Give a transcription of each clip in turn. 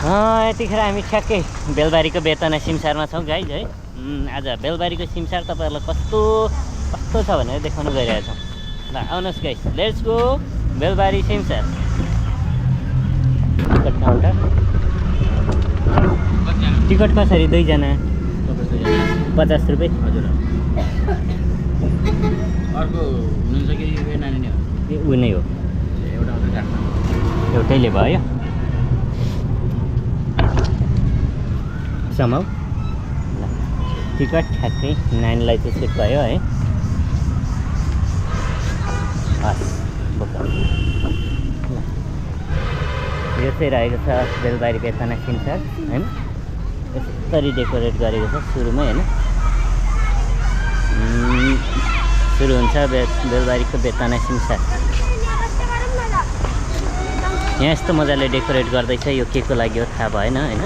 यतिखेर हामी ठ्याक्कै बेलबारीको बेतना सिमसारमा छौँ गाइज है। आज बेलबारीको सिमसार तपाईँहरूलाई कस्तो छ भनेर देखाउनु गइरहेको छौँ। ल आउनुहोस् गाइज, लेट्स गो बेलबारी सिमसार। टिकट काउन्टर, टिकट कसरी? 2 जना 50 रुपियाँ। हजुर। अर्को हुनुहुन्छ कि नानी नै हो? ऊ नै हो, एउटा मात्रै राख्नु, एउटैले भयो। समाउ टिकट ठ्याक्कै नानीलाई चाहिँ सेट भयो है। हस् बोक। यो चाहिँ रहेको छ बेलबारी बेतना सिमसार होइन। यसरी डेकोरेट गरेको छ सुरुमै होइन। सुरु हुन्छ बेलबारीको बेतना सिमसार। यहाँ यस्तो मजाले डेकोरेट गर्दैछ, यो के को लागि हो थाहा भएन होइन।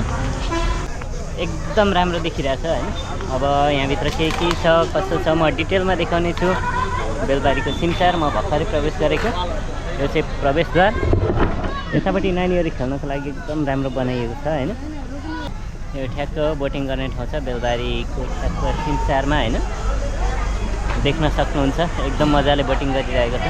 एकदम राम्रो देखिरहेछ होइन। अब यहाँभित्र के छ कस्तो छ म डिटेलमा देखाउने छु। बेलबारीको सिमसार म भर्खरै प्रवेश गरेको। यो चाहिँ प्रवेशद्वार। यतापट्टि नानीहरू खेल्नको लागि एकदम राम्रो बनाइएको छ होइन। यो ठ्याक्क बोटिङ गर्ने ठाउँ छ बेलबारीको ठ्याक्क सिमसारमा होइन। देख्न सक्नुहुन्छ एकदम मजाले बोटिङ गरिरहेको छ।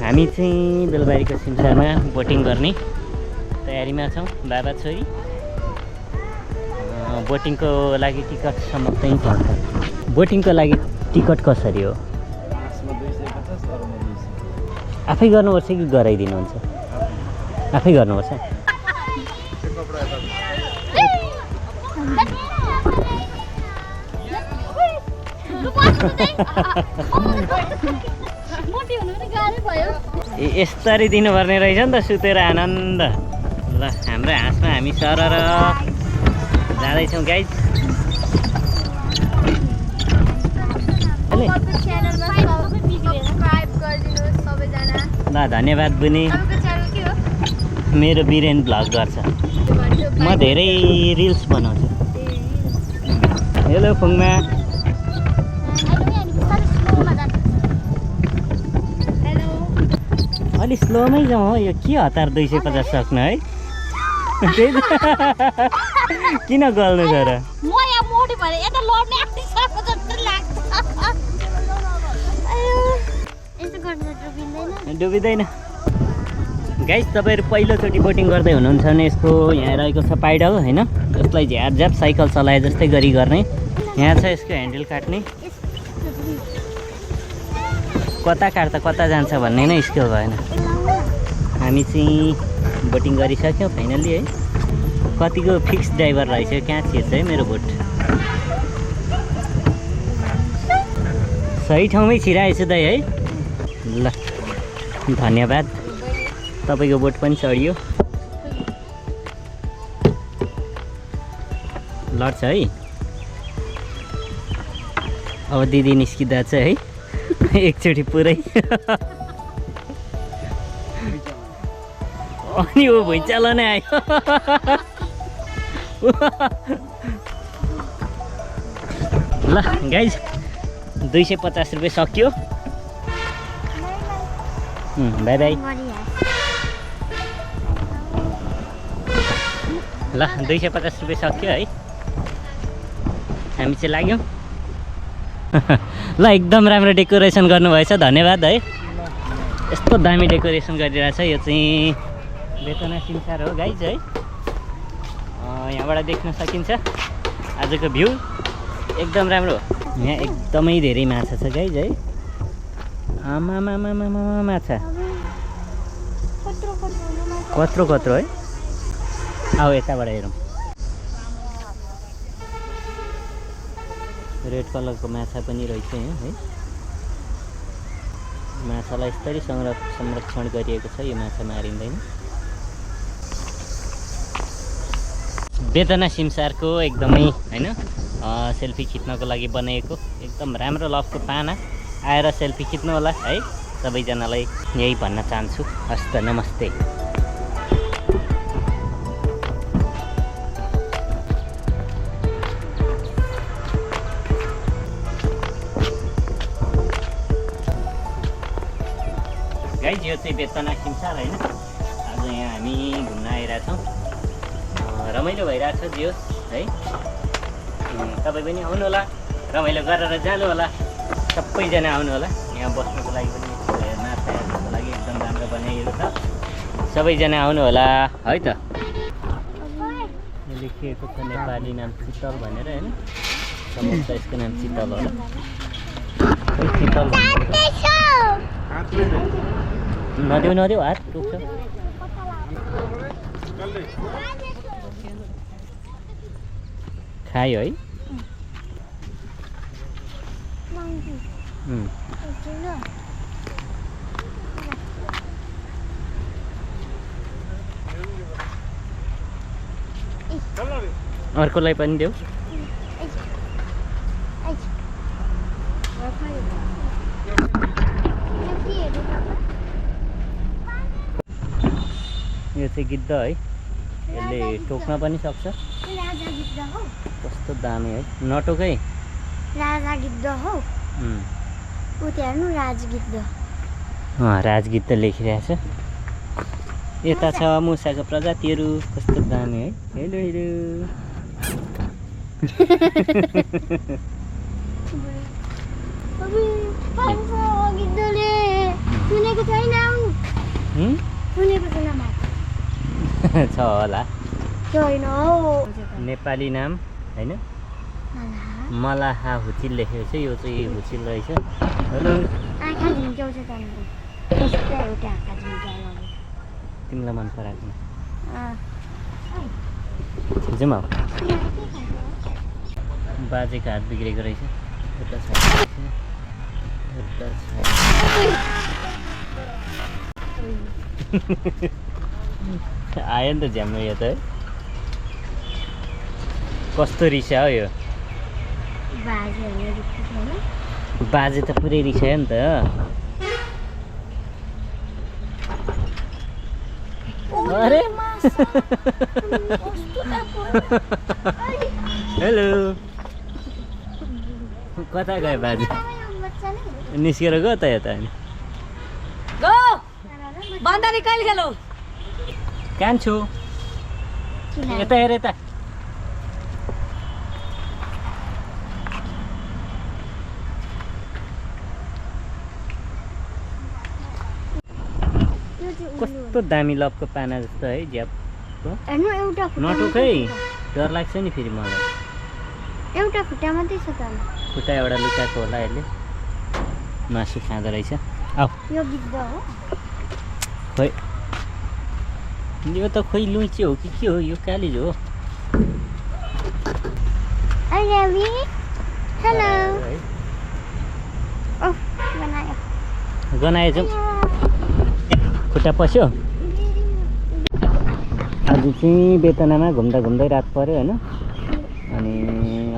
हामी चाहिँ बेलबारीको सिमसारमा बोटिङ गर्ने तयारीमा छौँ बाबा छोरी। बोटिङको लागि टिकट समाप्तै पर्छ। बोटिङको लागि टिकट कसरी हो? आफै गर्नुपर्छ कि गराइदिनुहुन्छ? आफै गर्नुपर्छ। यसरी दिनुपर्ने रहेछ नि त, सुतेर आनन्द। ल हाम्रो हाँसमा हामी सरर जाँदैछौँ गाइज। ल धन्यवाद बुनी। मेरो बिरेन भ्लग गर्छ। म धेरै रिल्स बनाउँछु। हेलो फुङमा। अलि स्लोमै जाउँ हो। यो के हतार 250 सक्नु है। किन गल्नु छ र? डुबिँदैन गाइस। तपाईँहरू पहिलोचोटि बोटिङ गर्दै हुनुहुन्छ भने यसको यहाँ रहेको छ पाइडल होइन। यसलाई झ्यापझ्याप साइकल चलाए जस्तै गरी गर्ने। यहाँ छ यसको ह्यान्डल काट्ने। कता काट्दा कता जान्छ भन्ने नै स्किल भएन। हामी चाहिँ बोटिङ गरिसक्यौँ फाइनल्ली है। कतिको फिक्स ड्राइभर रहेछ, कहाँ छिर्छ है मेरो बोट। सही ठाउँमै छिराएछु दाइ है। ल धन्यवाद। तपाईँको बोट पनि चढियो। लड्छ है। अब दिदी निस्किँदा छ है एकचोटि पुरै। अनि ऊ भुइँचालो नै आयो। ल गाइज 250 रुपियाँ सक्यो। By by. ल 250 रुपियाँ सक्यो है। हामी चाहिँ लाग्यौँ। ल एकदम राम्रो डेकोरेसन गर्नुभएछ, धन्यवाद है। यस्तो दामी डेकोरेसन गरिरहेछ। यो चाहिँ बेतना सिमसार हो गाइज है। यहाँबाट देख्न सकिन्छ आजको भ्यू एकदम राम्रो। यहाँ एकदमै धेरै माछा छ गाइज है। आमामामामा माछा कत्रो कत्रो है। आऊ यताबाट हेरौँ। रेड कलरको माछा पनि रहेछ यहाँ है। माछालाई यसरी संरक्षण गरिएको छ। यो माछा मारिँदैन। बेतना सिमसारको एकदमै होइन सेल्फी खिच्नको लागि बनाएको एकदम राम्रो लभको पाना। आएर सेल्फी खिच्नु होला है। सबैजनालाई यही भन्न चाहन्छु। हस् त, नमस्ते। गाइज यो चाहिँ बेतना सिमसार होइन। आज यहाँ हामी घुम्न आइरहेछौँ। रमाइलो भइरहेछ जियोस् है। तपाईँ पनि आउनु होला, रमाइलो गरेर जानु होला। सबैजना आउनु होला। यहाँ बस्नुको लागि पनि माछा हेर्नुको लागि एकदम राम्रो बनाइएको छ। सबैजना आउनु होला है त। लेखिएको छ नेपाली नाम शीतल भनेर होइन। सम्भवतः यसको नाम शीतल होला। शीतल नदेऊ हात टोक्छ। खायो है। अर्कोलाई पनि देऊ। यो चाहिँ गिद्ध है। यसले टोक्न पनि सक्छ। कस्तो दामी है। नटोकै राजा गिद्ध हो। उता हेर्नु राजगिद्ध। राजगिद्ध लेखिरहेछ। यता छ मुसाको प्रजातिहरू। कस्तो दामी है। Hello hello. गिद्धले सुनेको छैन। सुनेको छैन छ होला। छैन हौ। नेपाली नाम होइन। मलाहा हुचिल लेखेको छ। यो चाहिँ हुचिल रहेछ। हेलो। आँखा झुम्क्याउँछ त्यहाँदेखि। त्यस्तै एउटा आँखा झुम्क्याएर तिमीलाई मन पराएको जाउँ अब। बाजेको हात बिग्रेको रहेछ। यता छ। आयो नि त झ्याम्नु यो त है। कस्तो रिसा हो यो। बाजे त पुरै रिसायो नि त। अरे हेलो। कता गयो बाजे? निस्केर गयो त यता। कान्छु यता हेर यता। कस्तो दामी लभको पाना जस्तो है। ज्यापको नटोकै डर लाग्छ नि फेरि मलाई। एउटा खुट्टा मात्रै छ त। खुट्टा एउटा लुकाएको होला यसले। मासु खाँदो रहेछ। आऊ। यो गिद्ध हो। खोइ यो त खोइ लुइचे हो कि के हो। यो कालिज हो। हेलो। गनाएछ। खुट्टा पस्यो। आज चाहिँ बेतनामा घुम्दा घुम्दै रात पऱ्यो होइन। अनि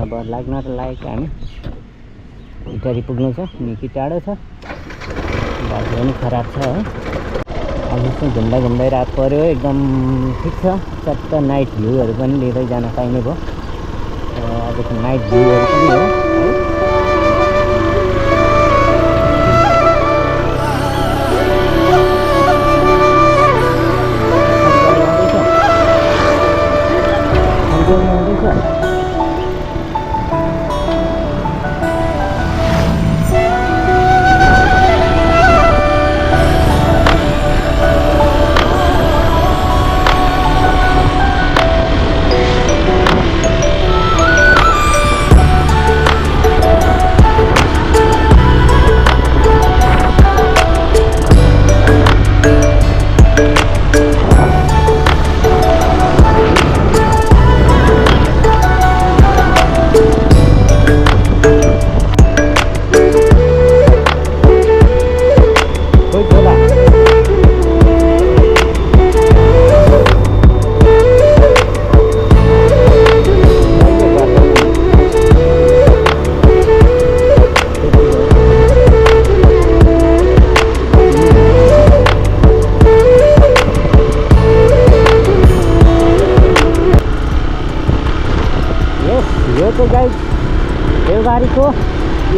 अब लाग्न त लागेको हामी। इटारी पुग्नु छ। निकै टाढो छ। बाटो पनि खराब छ है। अब चाहिँ घुम्दा घुम्दै रात पऱ्यो। एकदम ठिक छ। चट्ट नाइट भ्यूहरू पनि लिँदै जान पाइने भयो। आजको नाइट भ्यूहरू पनि हो है।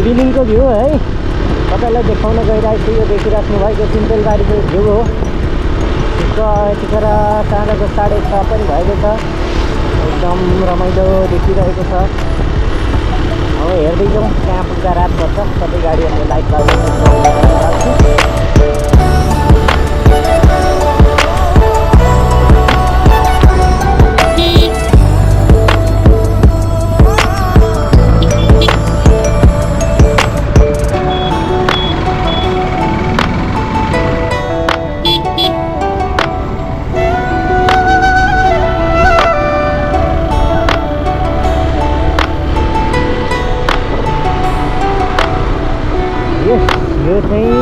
इभिनिङको भ्यू है तपाईँलाई देखाउन गइरहेको छु। यो देखिराख्नु भएको सिन्देलबारीको भ्यू हो। ठिक्क यतिखेर साँझको 6:30 पनि भएको छ। एकदम रमाइलो देखिरहेको छ। अब हेर्दै जाउँ कहाँ पुग्दा रात पर्छ। सबै गाडीहरूले लाइट बाल्नु। यो चाहिँ